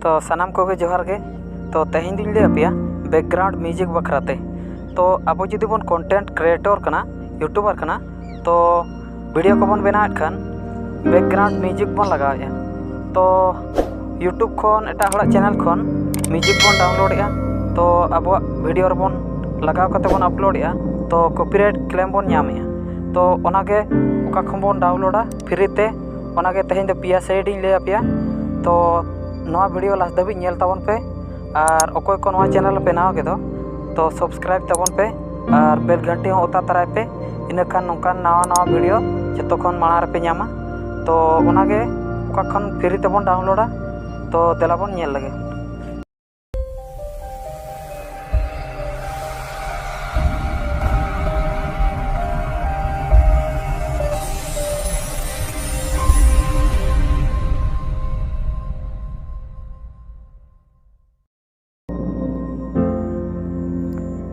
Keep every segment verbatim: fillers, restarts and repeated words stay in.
ᱛᱚ ᱥᱟᱱᱟᱢ ᱠᱚᱜᱮ ᱡᱚᱦᱟᱨ ᱜᱮ᱾ ᱛᱚ ᱛᱮᱦᱮᱧ ᱫᱩᱧ ᱞᱟᱹᱭ ᱟᱯᱮᱭᱟ background music ᱵᱟᱠᱷᱨᱟ ᱛᱮ᱾ ᱛᱚ ᱟᱵᱚ ᱡᱩᱫᱤ ᱵᱚᱱ content creator ᱠᱟᱱᱟ, YouTuber ᱠᱟᱱᱟ, ᱛᱚ video ᱠᱚᱵᱚᱱ ᱵᱮᱱᱟᱣᱮᱫ ᱠᱷᱟᱱ background music ᱵᱚᱱ ᱞᱟᱜᱟᱣᱮᱫᱼᱟ᱾ ᱛᱚ YouTube ᱠᱷᱚᱱ, ᱮᱴᱟᱜ ᱦᱚᱲᱟᱜ channel ᱠᱷᱚᱱ music ᱵᱚᱱ download ᱮᱫᱼᱟ᱾ ᱛᱚ ᱟᱵᱚᱣᱟᱜ video ᱨᱮᱵᱚᱱ ᱞᱟᱜᱟᱣ ᱠᱟᱛᱮ ᱵᱚᱱ upload ᱮᱫᱼᱟ, ᱛᱚ copyright claim ᱵᱚᱱ ᱧᱟᱢᱮᱫᱼᱟ᱾ ᱛᱚ ᱚᱱᱟᱜᱮ ᱚᱠᱟ ᱠᱷᱚᱱ ᱵᱚᱱ download ᱟ free ᱛᱮ, ᱚᱱᱟᱜᱮ ᱛᱮᱦᱮᱧ ᱫᱚ ᱯᱮᱭᱟ site ᱤᱧ ᱞᱟᱹᱭ ᱟᱯᱮᱭᱟ᱾ ᱛᱚ ᱱᱚᱣᱟ video last ᱫᱷᱟᱹᱵᱤᱡ ᱧᱮᱞ ᱛᱟᱵᱚᱱ ᱯᱮ, ᱟᱨ ᱚᱠᱚᱭ ᱠᱚ ᱱᱚᱣᱟ channel ᱯᱮ ᱱᱟᱣᱟ ᱜᱮᱫᱚ, ᱛᱚ subscribe ᱛᱟᱵᱚᱱ ᱯᱮ ᱟᱨ bell ᱜᱷᱟᱱᱴᱤ ᱦᱚᱸ ᱚᱛᱟ ᱛᱟᱨᱟᱭ ᱯᱮ᱾ ᱤᱱᱟᱹ ᱠᱷᱟᱱ ᱱᱚᱝᱠᱟᱱ ᱱᱟᱣᱟ ᱱᱟᱣᱟ video ᱡᱚᱛᱚ ᱠᱷᱚᱱ ᱢᱟᱲᱟᱝ ᱨᱮᱯᱮ ᱧᱟᱢᱟ᱾ ᱛᱚ ᱚᱱᱟᱜᱮ ᱚᱠᱟ ᱠᱷᱚᱱ free ᱛᱮᱵᱚᱱ download ᱟ, ᱛᱚ ᱫᱮᱞᱟ ᱵᱚᱱ ᱧᱮᱞ ᱞᱮᱜᱮ᱾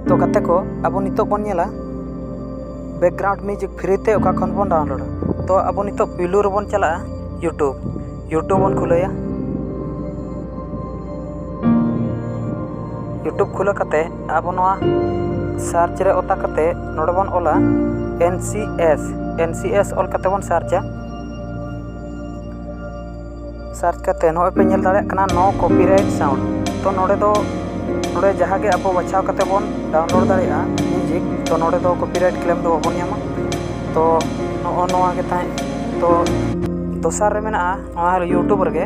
ᱛᱚ ᱜᱟᱛᱮ ᱠᱚ, ᱟᱵᱚ ᱱᱤᱛᱚᱜ ᱵᱚᱱ ᱧᱮᱞᱟ background music free ᱛᱮ ᱚᱠᱟ ᱠᱷᱚᱱ ᱵᱚᱱ download ᱟ᱾ ᱛᱚ ᱟᱵᱚ ᱱᱤᱛᱚᱜ ᱯᱩᱭᱞᱩ ᱨᱮᱵᱚᱱ ᱪᱟᱞᱟᱜᱼᱟ YouTube᱾ YouTube ᱵᱚᱱ ᱠᱷᱩᱞᱟᱹᱭᱟ᱾ YouTube ᱠᱷᱩᱞᱟᱹᱣ ᱠᱟᱛᱮ ᱟᱵᱚ ᱱᱚᱣᱟ search ᱨᱮ ᱚᱛᱟ ᱠᱟᱛᱮ ᱱᱚᱰᱮ ᱵᱚᱱ ᱚᱞᱟ N C S᱾ N C S ᱚᱞ ᱠᱟᱛᱮ ᱵᱚᱱ search ᱟ᱾ Search ᱠᱟᱛᱮ ᱱᱚᱜᱼᱚᱭ ᱯᱮ ᱧᱮᱞ ᱫᱟᱲᱮᱭᱟᱜ ᱠᱟᱱᱟ no copyright sound᱾ ᱛᱚ ᱱᱚᱰᱮ ᱫᱚ, ᱱᱚᱰᱮ ᱡᱟᱦᱟᱸ ᱜᱮ ᱟᱵᱚ ᱵᱟᱪᱷᱟᱣ ᱠᱟᱛᱮ ᱵᱚᱱ download ᱫᱟᱲᱮᱭᱟᱜᱼᱟ music, ᱛᱚ ᱱᱚᱰᱮ ᱫᱚ copyright claim ᱫᱚ ᱵᱟᱵᱚᱱ ᱧᱟᱢᱟ᱾ ᱛᱚ ᱱᱚᱜᱼᱚ ᱱᱚᱣᱟ ᱜᱮ ᱛᱟᱦᱮᱸᱫ᱾ ᱛᱚ ᱫᱚᱥᱟᱨ ᱨᱮ ᱢᱮᱱᱟᱜᱼᱟ ᱱᱚᱣᱟ YouTube ᱨᱮᱜᱮ᱾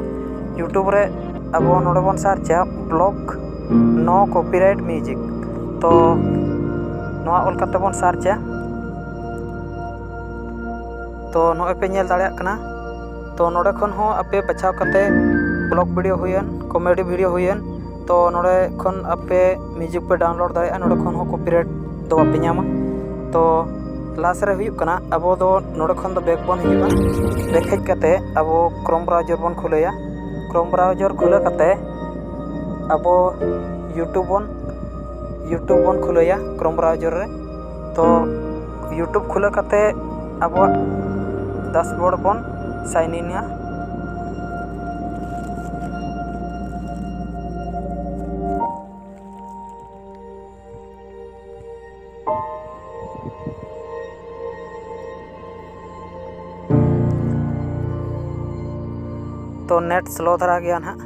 YouTube ᱨᱮ ᱟᱵᱚ ᱱᱚᱰᱮ ᱵᱚᱱ search ᱟ block no copyright music᱾ ᱛᱚ ᱱᱚᱣᱟ ᱚᱞ ᱠᱟᱛᱮ ᱵᱚᱱ search ᱟ᱾ ᱛᱚ ᱱᱚᱜᱼᱚᱭ ᱯᱮ ᱧᱮᱞ ᱫᱟᱲᱮᱭᱟᱜ ᱠᱟᱱᱟ᱾ ᱛᱚ ᱱᱚᱰᱮ ᱠᱷᱚᱱ ᱦᱚᱸ ᱟᱯᱮ ᱵᱟᱪᱷᱟᱣ ᱠᱟᱛᱮ block video ᱦᱩᱭᱮᱱ, comedy video ᱦᱩᱭᱮᱱ, ᱛᱚ ᱱᱚᱰᱮ ᱠᱷᱚᱱ ᱟᱯᱮ music ᱯᱮ download ᱫᱟᱲᱮᱭᱟᱜᱼᱟ᱾ ᱱᱚᱰᱮ ᱠᱷᱚᱱ ᱦᱚᱸ copyright ᱫᱚ ᱵᱟᱯᱮ ᱧᱟᱢᱟ᱾ ᱛᱚ last ᱨᱮ ᱦᱩᱭᱩᱜ ᱠᱟᱱᱟ, ᱟᱵᱚ ᱫᱚ ᱱᱚᱰᱮ ᱠᱷᱚᱱ ᱫᱚ back ᱵᱚᱱ ᱦᱤᱡᱩᱜᱼᱟ᱾ Back ᱦᱮᱡ ᱠᱟᱛᱮ ᱟᱵᱚ Chrome browser ᱵᱚᱱ ᱠᱷᱩᱞᱟᱹᱭᱟ᱾ Chrome browser ᱠᱷᱩᱞᱟᱹᱣ ᱠᱟᱛᱮ ᱟᱵᱚ YouTube ᱵᱚᱱ, YouTube ᱵᱚᱱ ᱠᱷᱩᱞᱟᱹᱭᱟ Chrome browser ᱨᱮ᱾ ᱛᱚ YouTube ᱠᱷᱩᱞᱟᱹᱣ ᱠᱟᱛᱮ ᱟᱵᱚᱣᱟᱜ dashboard ᱵᱚᱱ sign in ᱟ᱾ ᱛᱚ ᱱᱮᱴ ᱥᱞᱳ ᱫᱷᱟᱨᱟ ᱜᱮᱭᱟ ᱱᱟᱦᱟᱜ᱾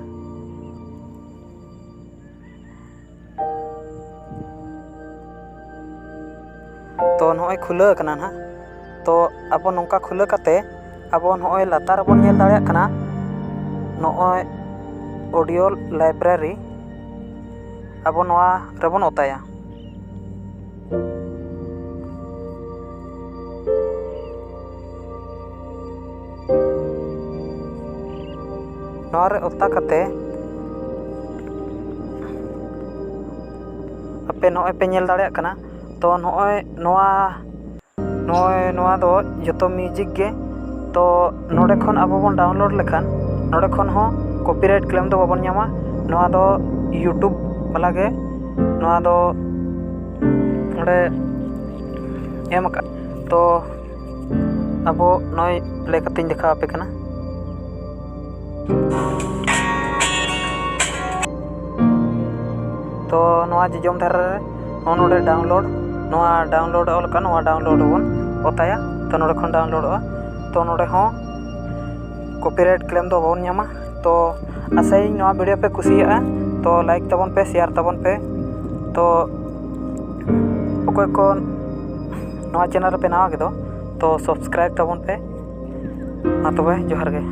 ᱛᱚ ᱱᱚᱜᱼᱚᱭ ᱠᱷᱩᱞᱟᱹᱣ ᱟᱠᱟᱱᱟ ᱱᱟᱦᱟᱜ᱾ ᱛᱚ ᱟᱵᱚ ᱱᱚᱝᱠᱟ ᱠᱷᱩᱞᱟᱹᱣ ᱠᱟᱛᱮ ᱟᱵᱚ ᱱᱚᱜᱼᱚᱭ ᱞᱟᱛᱟᱨ ᱨᱮᱵᱚᱱ ᱧᱮᱞ ᱫᱟᱲᱮᱭᱟᱜ ᱠᱟᱱᱟ, ᱱᱚᱜᱼᱚᱭ ᱚᱰᱤᱭᱳ ᱞᱟᱭᱵᱨᱮᱨᱤ, ᱟᱵᱚ ᱱᱚᱣᱟ ᱨᱮᱵᱚᱱ ᱚᱛᱟᱭᱟ᱾ ᱱᱚᱣᱟ ᱨᱮ ᱚᱛᱟ ᱠᱟᱛᱮ ᱟᱯᱮ ᱱᱚᱜᱼᱚᱭ ᱯᱮ ᱧᱮᱞ ᱫᱟᱲᱮᱭᱟᱜ ᱠᱟᱱᱟ᱾ ᱛᱚ ᱱᱚᱜᱼᱚᱭ ᱱᱚᱣᱟ, ᱱᱚᱜᱼᱚᱭ ᱱᱚᱣᱟ ᱫᱚ ᱡᱚᱛᱚ ᱢᱤᱣᱡᱤᱠ ᱜᱮ᱾ ᱛᱚ ᱱᱚᱰᱮ ᱠᱷᱚᱱ ᱟᱵᱚ ᱵᱚᱱ ᱰᱟᱣᱩᱱᱞᱳᱰ ᱞᱮᱠᱷᱟᱱ ᱱᱚᱰᱮ ᱠᱷᱚᱱ ᱦᱚᱸ ᱠᱚᱯᱤᱨᱟᱭᱤᱴ ᱠᱞᱮᱢ ᱫᱚ ᱵᱟᱵᱚᱱ ᱧᱟᱢᱟ᱾ ᱱᱚᱣᱟ ᱫᱚ ᱤᱭᱩᱴᱩᱵᱽ ᱵᱟᱞᱟ ᱜᱮ ᱱᱚᱣᱟ ᱫᱚ ᱱᱚᱰᱮ ᱮᱢ ᱟᱠᱟᱫ᱾ ᱛᱚ ᱟᱵᱚ ᱱᱚᱜᱼᱚᱭ ᱯᱞᱮ ᱠᱟᱛᱮᱧ ᱫᱮᱠᱷᱟᱣ ᱟᱯᱮ ᱠᱟᱱᱟ᱾ ᱛᱚ ᱱᱚᱣᱟ ᱡᱚᱡᱚᱢ ᱫᱷᱟᱨᱮ ᱨᱮ ᱱᱚᱜᱼᱚ ᱱᱚᱰᱮ ᱰᱟᱣᱩᱱᱞᱳᱰ, ᱱᱚᱣᱟ ᱰᱟᱣᱩᱱᱞᱳᱰ ᱚᱞ ᱟᱠᱟᱱ, ᱱᱚᱣᱟ ᱰᱟᱣᱩᱱᱞᱳᱰ ᱵᱚᱱ ᱚᱛᱟᱭᱟ᱾ ᱛᱚ ᱱᱚᱰᱮ ᱠᱷᱚᱱ ᱰᱟᱣᱩᱱᱞᱳᱰᱚᱜᱼᱟ᱾ ᱛᱚ ᱱᱚᱰᱮ ᱦᱚᱸ ᱠᱚᱯᱤᱨᱟᱭᱤᱴ ᱠᱞᱮᱢ ᱫᱚ ᱵᱟᱵᱚᱱ ᱧᱟᱢᱟ᱾ ᱛᱚ ᱟᱥᱟᱭᱟᱹᱧ ᱱᱚᱣᱟ ᱵᱷᱤᱰᱤᱭᱳ ᱯᱮ ᱠᱩᱥᱤᱭᱟᱜᱼᱟ᱾ ᱛᱚ ᱞᱟᱭᱤᱠ ᱛᱟᱵᱚᱱ ᱯᱮ, ᱥᱮᱭᱟᱨ ᱛᱟᱵᱚᱱ ᱯᱮ᱾ ᱛᱚ ᱚᱠᱚᱭ ᱠᱚ ᱱᱚᱣᱟ ᱪᱮᱱᱮᱞ ᱨᱮᱯᱮ ᱱᱟᱣᱟ ᱜᱮᱫᱚ, ᱛᱚ ᱥᱟᱵᱥᱠᱨᱟᱭᱤᱵ ᱛᱟᱵᱚᱱ ᱯᱮ᱾ ᱢᱟ ᱛᱚᱵᱮ ᱡᱚᱦᱟᱨ ᱜᱮ᱾